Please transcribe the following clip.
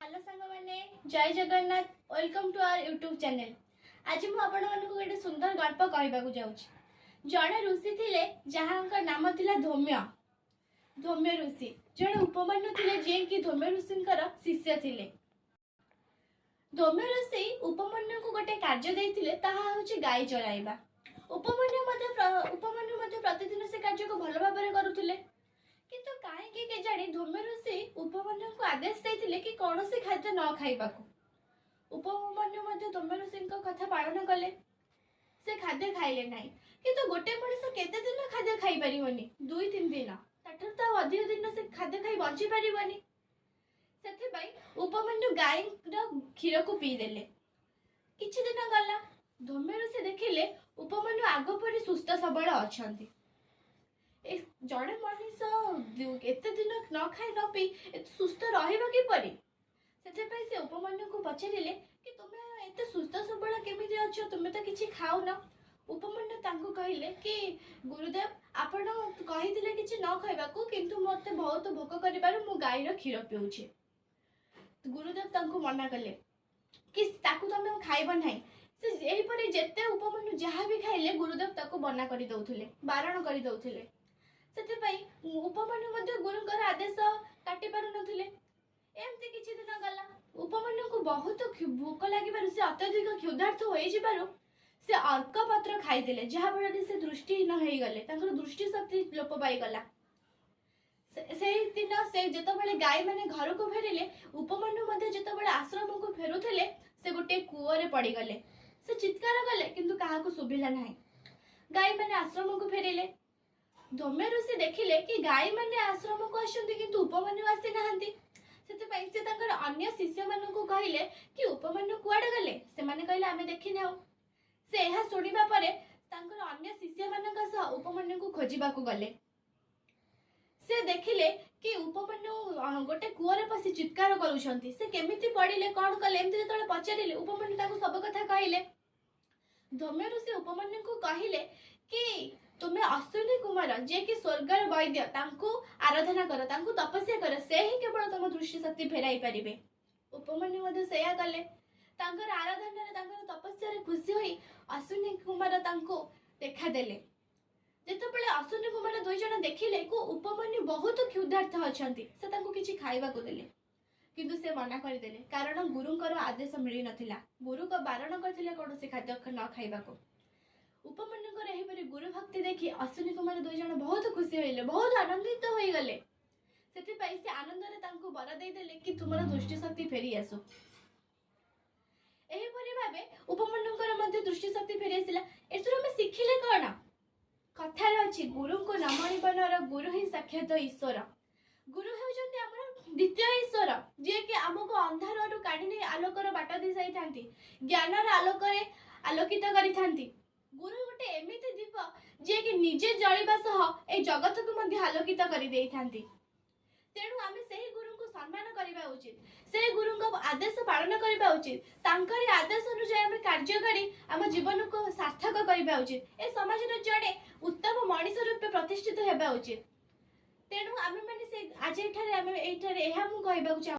Hello ସାଙ୍ଗମାନେ, ଜୟ Jagannath. Welcome to our YouTube channel. ଆଜି ମୁଁ ଆପଣମାନଙ୍କୁ ଗୋଟେ ସୁନ୍ଦର ଗଳ୍ପ କହିବାକୁ ଯାଉଛି। ଜଣେ ଋଷି ଥିଲେ, ଯାହାଙ୍କ ନାମ ଥିଲା ଧୌମ୍ୟ, ଧୌମ୍ୟ ଋଷି। ଜଣେ ଉପମନ୍ୟୁ ଥିଲେ, ଯିଏକି ଧୌମ୍ୟ ଋଷିଙ୍କର ଶିଷ୍ୟ ଥିଲେ। ଧୌମ୍ୟ ଋଷି ଉପମନ୍ୟୁଙ୍କୁ ଗୋଟେ କାର୍ଯ୍ୟ ଦେଇଥିଲେ, ତାହା ହେଉଛି ଗାଈ ଚରାଇବା। ଉପମନ୍ୟୁ ମଧ୍ୟ ପ୍ରତିଦିନ ସେ କାର୍ଯ୍ୟକୁ ଭଲ ଭାବରେ କରୁଥିଲେ। କିନ୍ତୁ କାହିଁକି କେଜାଣି ଧୌମ୍ୟ ଋଷି ଉପମନ୍ୟୁଙ୍କୁ ଆଦେଶ ଦେଇଥିଲେ କି କୌଣସି ଖାଦ୍ୟ ନ ଖାଇବାକୁ। ଉପମନ୍ୟୁ ମଧ୍ୟ ଧୌମ୍ୟ ଋଷିଙ୍କ କଥା ପାଳନ କଲେ। ସେ ଖାଦ୍ୟ ଖାଇଲେ ନାହିଁ। କିନ୍ତୁ ଗୋଟେ ମଣିଷ କେତେ ଦିନ ଖାଦ୍ୟ ଖାଇପାରିବନି? 2-3 ଦିନ, ତାଠାରୁ ତ ଆଉ ଅଧିକ ଦିନ ସେ ଖାଦ୍ୟ ଖାଇ ବଞ୍ଚି ପାରିବନି। ସେଥିପାଇଁ ଉପମନ୍ୟୁ ଗାଈର କ୍ଷୀରକୁ ପିଇଦେଲେ। କିଛି ଦିନ ଗଲା। ଧୌମ୍ୟ ଋଷି ଦେଖିଲେ ଉପମନ୍ୟୁ ଆଗ ପରି ସୁସ୍ଥ ସବଳ ଅଛନ୍ତି। ଏ ଜଣେ ମଣିଷ ଏତେ ଦିନ ନ ଖାଇ ନ ପିଇ ଏତେ ସୁସ୍ଥ ରହିବ କିପରି? ସେଥିପାଇଁ ସେ ଉପମନ୍ୟୁକୁ ପଚାରିଲେ କି ତୁମେ ଏତେ ସୁସ୍ଥ ସବଳ କେମିତି ଅଛ? ତୁମେ ତ କିଛି ଖାଉନ। ଉପମନ୍ୟୁ ତାଙ୍କୁ କହିଲେ କି ଗୁରୁଦେବ, ଆପଣ କହିଥିଲେ କିଛି ନ ଖାଇବାକୁ, କିନ୍ତୁ ମୋତେ ବହୁତ ଭୋକ କରିବାରୁ ମୁଁ ଗାଈର କ୍ଷୀର ପିଉଛି। ଗୁରୁଦେବ ତାଙ୍କୁ ମନା କଲେ କି ତାକୁ ତମେ ଖାଇବ ନାହିଁ। ସେ ଏହିପରି ଯେତେ ଉପମନ୍ୟୁ ଯାହା ବି ଖାଇଲେ, ଗୁରୁଦେବ ତାକୁ ମନା କରିଦଉଥିଲେ, ବାରଣ କରିଦଉଥିଲେ। ସେଥିପାଇଁ ଉପମନ୍ୟୁ ମଧ୍ୟ ଗୁରୁଙ୍କର ଆଦେଶ କାଟି ପାରୁନଥିଲେ। ଏମିତି କିଛି ଦିନ ଗଲା। ଉପମନ୍ୟୁଙ୍କୁ ବହୁତ ଭୋକ ଲାଗିବାରୁ, ସେ ଅତ୍ୟଧିକ କ୍ଷୁଧାର୍ତ ହୋଇଯିବାରୁ ସେ ଅର୍କ ପତ୍ର ଖାଇଦେଲେ, ଯାହାଫଳରେ ସେ ଦୃଷ୍ଟିହୀନ ହେଇଗଲେ। ତାଙ୍କର ଦୃଷ୍ଟି ଶକ୍ତି ଲୋପ ପାଇଗଲା। ସେଇଦିନ ସେ ଯେତେବେଳେ ଗାଈମାନେ ଘରକୁ ଫେରିଲେ, ଉପମନ୍ୟୁ ମଧ୍ୟ ଯେତେବେଳେ ଆଶ୍ରମକୁ ଫେରୁଥିଲେ, ସେ ଗୋଟିଏ କୂଅରେ ପଡ଼ିଗଲେ। ସେ ଚିତ୍କାର କଲେ, କିନ୍ତୁ କାହାକୁ ଶୁଭିଲା ନାହିଁ। ଗାଈମାନେ ଆଶ୍ରମକୁ ଫେରିଲେ। ଧୌମ୍ୟ ଋଷି ଦେଖିଲେ କି ଗାଈମାନେ ଆଶ୍ରମକୁ ଆସିଛନ୍ତି, କିନ୍ତୁ ଉପମନ୍ୟୁ ଆସିନାହାନ୍ତି। ସେଥିପାଇଁ ସେ ତାଙ୍କର ଅନ୍ୟ ଶିଷ୍ୟମାନଙ୍କୁ କହିଲେ କି ଉପମନ୍ୟୁ କୁଆଡ଼େ ଗଲେ? ସେମାନେ କହିଲେ, ଆମେ ଦେଖିନାହୁଁ। ସେ ଏହା ଶୁଣିବା ପରେ ତାଙ୍କର ଅନ୍ୟ ଶିଷ୍ୟମାନଙ୍କ ସହ ଉପମନ୍ୟୁଙ୍କୁ ଖୋଜିବାକୁ ଗଲେ। ସେ ଦେଖିଲେ କି ଉପମନ୍ୟୁ ଗୋଟେ କୂଅରେ ପଶି ଚିତ୍କାର କରୁଛନ୍ତି। ସେ କେମିତି ପଡ଼ିଲେ, କ'ଣ କଲେ, ଏମିତି ଯେତେବେଳେ ପଚାରିଲେ, ଉପମନ୍ୟୁ ତାଙ୍କୁ ସବୁ କଥା କହିଲେ। ଧୌମ୍ୟ ଋଷି ଉପମନ୍ୟୁଙ୍କୁ କହିଲେ କି ତୁମେ ଅଶ୍ୱିନୀ କୁମାର, ଯିଏକି ସ୍ୱର୍ଗର ବୈଦ୍ୟ, ତାଙ୍କୁ ଆରାଧନା କର, ତାଙ୍କୁ ତପସ୍ୟା କର। ସେ ହିଁ କେବଳ ତୁମ ଦୃଷ୍ଟି ଶକ୍ତି ଫେରାଇ ପାରିବେ। ଉପମନ୍ୟୁ ମଧ୍ୟ ସେଇଆ କଲେ। ତାଙ୍କର ଆରାଧନାରେ, ତାଙ୍କର ତପସ୍ୟାରେ ଖୁସି ହୋଇ ଅଶ୍ୱିନୀ କୁମାର ତାଙ୍କୁ ଦେଖାଦେଲେ। ଯେତେବେଳେ ଅଶ୍ୱିନୀ କୁମାର ଦୁଇ ଜଣ ଦେଖିଲେ କି ଉପମନ୍ୟୁ ବହୁତ କ୍ଷୁଧାର୍ତ ଅଛନ୍ତି, ସେ ତାଙ୍କୁ କିଛି ଖାଇବାକୁ ଦେଲେ। କିନ୍ତୁ ସେ ମନା କରିଦେଲେ, କାରଣ ଗୁରୁଙ୍କର ଆଦେଶ ମିଳିନଥିଲା। ଗୁରୁଙ୍କ ବାରଣ କରିଥିଲେ କୌଣସି ଖାଦ୍ୟ ନ ଖାଇବାକୁ। ଉପମନ୍ୟୁଙ୍କର ଏହିପରି ଗୁରୁ ଭକ୍ତି ଦେଖି ଅଶ୍ୱିନୀ କୁମାର ଦୁଇ ଜଣ ବହୁତ ଖୁସି ହୋଇଲେ, ବହୁତ ଆନନ୍ଦିତ ହୋଇଗଲେ। ସେଥିପାଇଁ ସେ ଆନନ୍ଦରେ ତାଙ୍କୁ ବର ଦେଇଦେଲେ କି ତୁମର ଦୃଷ୍ଟି ଶକ୍ତି ଫେରି ଆସୁ। ଏହିପରି ଭାବେ ଉପମନ୍ୟୁଙ୍କର ମଧ୍ୟ ଦୃଷ୍ଟି ଶକ୍ତି ଫେରି ଆସିଲା। ଏଥିରୁ ଆମେ ଶିଖିଲେ କ'ଣ? କଥାରେ ଅଛି, ଗୁରୁଙ୍କୁ ନ ମଣିବ ନର, ଗୁରୁ ହିଁ ସାକ୍ଷାତ ଈଶ୍ୱର। ଗୁରୁ ହେଉଛନ୍ତି ଆମର ଦ୍ୱିତୀୟ ଈଶ୍ୱର, ଯିଏକି ଆମକୁ ଅନ୍ଧାରରୁ କାଢି ନେଇ ଆଲୋକର ବାଟ ଦିଶାଇଥାନ୍ତି, ଜ୍ଞାନର ଆଲୋକରେ ଆଲୋକିତ କରିଥାନ୍ତି। ଗୁରୁ ଗୋଟେ ଏମିତି ଦୀପ, ଯିଏକି ନିଜେ ଜଳିବା ସହ ଏଇ ଜଗତକୁ ମଧ୍ୟ ଆଲୋକିତ କରିଦେଇଥାନ୍ତି। ତେଣୁ ଆମେ ସେହି ଗୁରୁଙ୍କୁ ସମ୍ମାନ କରିବା ଉଚିତ, ସେହି ଗୁରୁଙ୍କ ଆଦେଶ ପାଳନ କରିବା ଉଚିତ। ତାଙ୍କରି ଆଦେଶ ଅନୁଯାୟୀ ଆମେ କାର୍ଯ୍ୟ କରି ଆମ ଜୀବନକୁ ସାର୍ଥକ କରିବା ଉଚିତ। ଏ ସମାଜର ଜଣେ ଉତ୍ତମ ମଣିଷ ରୂପେ ପ୍ରତିଷ୍ଠିତ ହେବା ଉଚିତ। ତେଣୁ ଆମେମାନେ ସେ ଆଜି ଏଠାରେ ଆମେ ଏଇଠାରେ ଏହା ମୁଁ କହିବାକୁ ଚାହୁଁ